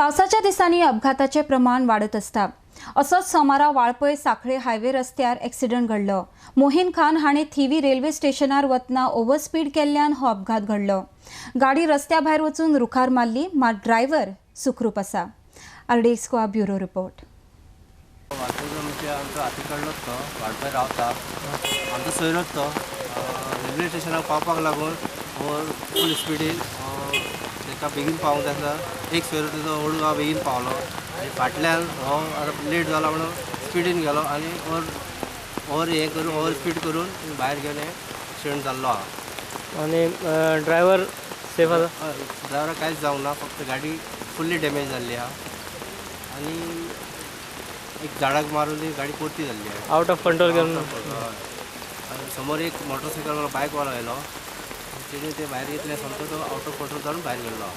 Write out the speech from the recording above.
पावसाच्या दिसांनी अपघाताचे प्रमाण वाडत आसता. असोच सोमारा वाळपय सांखळे हायवे रस्त्यार एक्सिडंट घडलो. मोहीन खान हाणें थिवी रेल्वे स्टेशनार वतना ओव्हरस्पीड केल्ल्यान हो अपघात घडलो. गाडी रस्त्या भायर वचून रुखार मारली, मात ड्रायव्हर सुखरूप आसा. RDX Goa bureau report. वाळपयचो म्हणजे आमचो हाती कडलोच तो वाळपय रावता, आमचो सोयरोच तो. रेल्वे स्टेशनाक पावपाक लागून फूल स्पिडीन ताका बेगीन पावूंक जाय आसलो. एक सोयरो तेजो ओल्ड गांव बेगीन पावलो आनी फाटल्यान हो आतां लेट जाला म्हणून स्पिडीन गेलो आनी ओवर हें करून ओवर स्पीड करून भायर गेले, एक्सिडंट जाल्लो आहा. आनी ड्रायव्हर सेफ आसा? हय, ड्रायव्हराक कांयच जावंक ना, फक्त गाडी फुल्ली डॅमेज जाल्ली आहा आनी एक झाडाक मारून ती गाडी परती जाल्ली आहा. आवट ऑफ कंट्रोल करून. हय, समोर एक मोटरसायकल बायकवालो आयलो, तेणे ते भायर घेतले, सामको तो आवट ऑफ कंट्रोल जावन भायर गेल्लो.